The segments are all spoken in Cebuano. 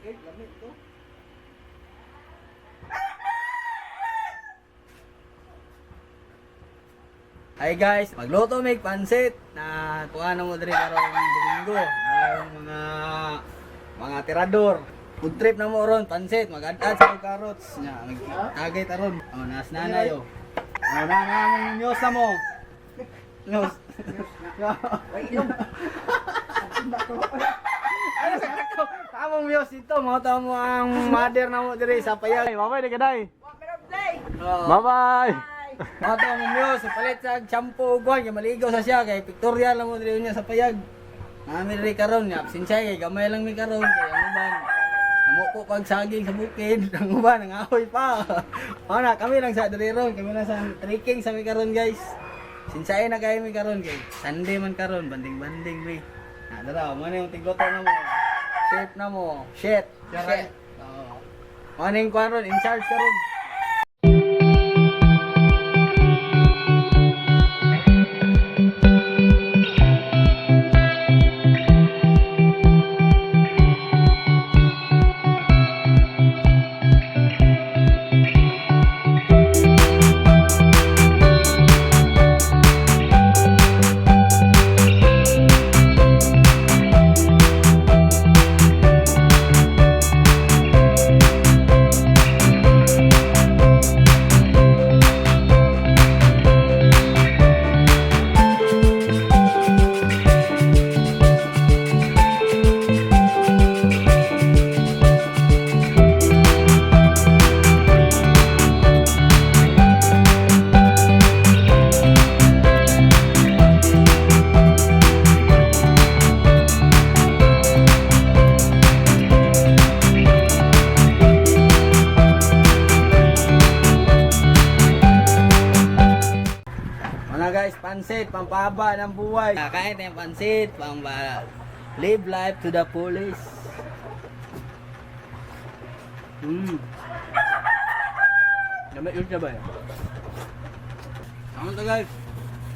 Eh, lamit to. Hi guys, magluto mig pansit na kuha na mo diri karong Domingo. Ang mga tirador. Food trip na mo ron, pansit, mag-add sa carrots. Nya, tagay taron. Oh, nas nanay oh. Oh, na na mong news na mo. News. Ano sa kako? Tamong news dito, mo tamo ang mother na mo diri sa payag. Bye-bye, di ka day. Oh. Bye-bye. Mga to, mumyo, sa palit sa shampoo ug kay maligo sa siya kay pictorial lang mo diri niya sa payag. Nami diri karon nga absensya kay gamay lang mi karon kay ang uban. Namuko pag saging sa bukid, ang uban nangahoy pa. Mao na kami lang sa diri ron, kami lang sa trekking sa mi karon, guys. Sinsay na kayo mi karon kay Sunday man karon, banding-banding mi. Na dara, mo na yung tigluto na mo. Chef na mo. Shit. Shit. Oo. Mo na yung kuwan ron, in charge karon. Mga guys, pansit, pampaba ng buhay. Kakain tayong pansit, pamba live life to the fullest. Gamit yun siya ba eh? Tama to, guys.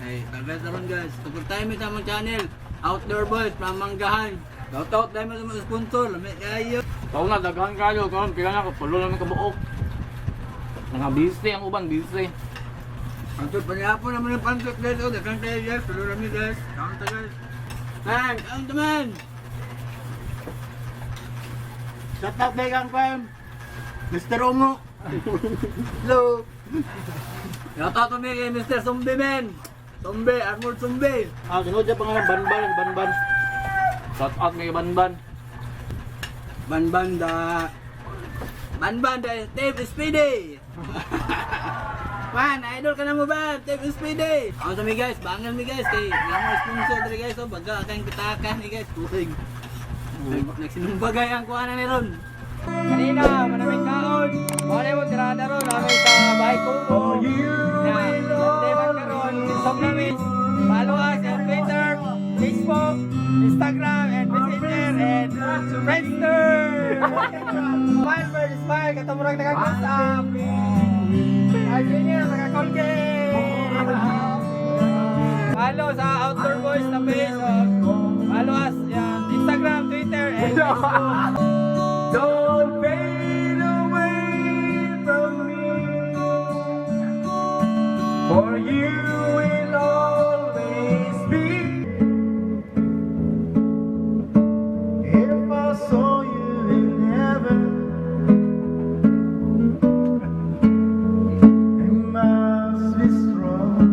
Hey, kalbet ron, guys. Support tayo sa among channel. Outdoor Boys from Manggahan. Shout out tayo sa mga sponsor. Lamit kayo. Tao na, daghan kayo. Karon pila na, pulo lang kabuok. Mga busy ang uban, busy. Pansit, panihapon naman yung pansit, guys. Oh, daghang tayo, guys. Tulo rami, guys. Tama to, guys. Man, kaon to, man. Shout out kay Kang Pam. Mr. Ongo. Hello. Shout out to me kay Mr. Zombie Man. Zombie, Armored Zombie. Ah, sunod siya pangalan Banban, Banban. Shout out may banban. Banban da. Banban da Steve Speedy. Man, idol ka na mo ba? Steve Speedy. Ako sa mi, guys, bangal mi, guys, kay nga mo sponsor diri, guys, oh, baga kang pitaka ni, guys, tuig. Nagsinumbagay ang kuha na ni ron. Kanina, manaming kaon. Mo na mo tirada ron namin sa bahay ko. Na, Sunday man karon, isog namin. Follow us on Twitter, Facebook, Instagram, and Messenger, and Friendster! Smile, bird, smile! Katamurag naka-close up! Ay, Junior, naka-Colgate! Follow sa Outdoor Boys na page. Oh. Follow us yan, Instagram, Twitter, and Facebook. Don't fade away from me. For you will always be. If I saw you in heaven, it must be strong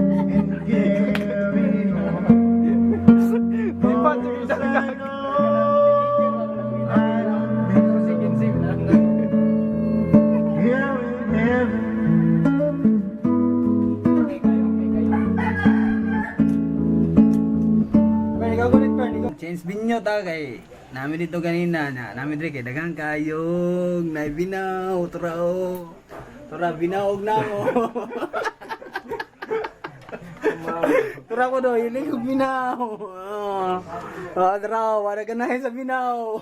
and carry on. Cause I know I don't belong here in heaven. Change binyo ta kay namin dito kanina na namin diri kay daghang kayong naibinaw tura o tura binaog na mo. Tura ko do hilig og binaw. Ah, tura wala ka na sa binaw.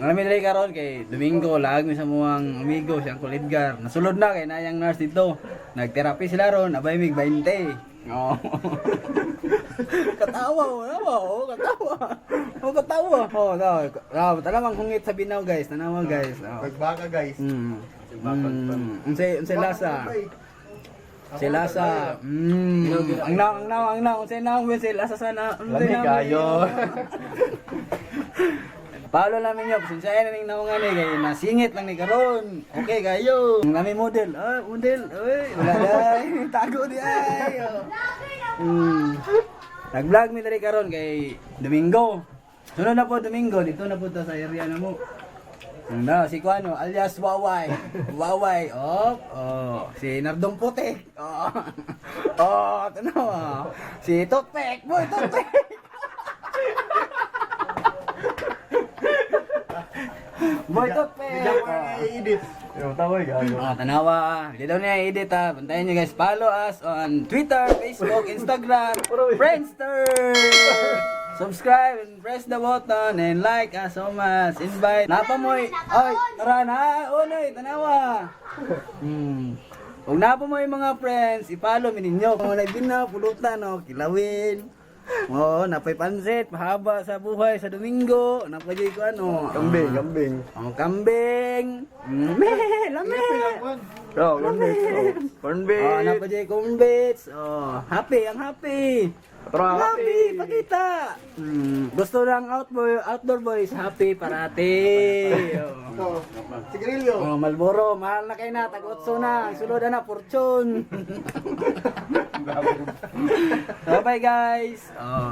Namin diri karon kay Domingo lag mi sa muang amigo si Uncle Edgar. Nasulod na kay nayang nurse dito. Nagtherapy sila ron, abay mig 20. Oo. Katawa, wala ba? Oh, katawa. Oh, katawa. Oh, no. Oh, tanawang hungit sa binaw, guys. Tanawa, guys. Oh. Nagbaka guys. Unsay lasa? Unsay lasa? Ang naw, ang naw, ang naw. Unsay naw, unsay lasa sana. Unsay Lami naw. kayo. Paolo namin yun, pasensyahin na ning naungan eh, kay nasingit lang ni karon. Okay kayo. Ang nami model, ah, model, oy, wala day. Tago di ay. Oh. Nag-vlog mi diri karon kay Domingo. Sunod na po Domingo, dito na po ta sa area na mo. No, si Kuano, alias Waway. Waway, oh, oh. Si Nardong Putik. Oh. Oh, tanawa. Si Tokpek, boy, Tokpek. Boy, Tokpek. Hindi ko na i-edit. Yung tawa gago. Oh, tanawa. Hindi daw niya i-edit ha. Bantayan nyo guys. Follow us on Twitter, Facebook, Instagram, Friendster. Subscribe and press the button and like us so much. Invite. Napamoy. Ay, tara na. Unoy, tanawa. Kung napamoy mga friends, i-follow mi ninyo. Kung nagbina, pulutan, oh, kilawin. Oh, napay pansit, pahaba sa buhay sa Domingo, napay ko ano. Kambing, kambing. Oh, kambing. Me, lame. Oh, corn beef. Oh, corn beef. Oh, napay corn bits. Oh, happy, ang happy. Tara, Happy, pakita. Gusto lang outboy, outdoor boys, happy parati. Oh. Ito. Sigarilyo. Oh, Malboro, mahal na kayo na, tag 8 na, ang sulod na, fortune. Bye-bye guys. Oh.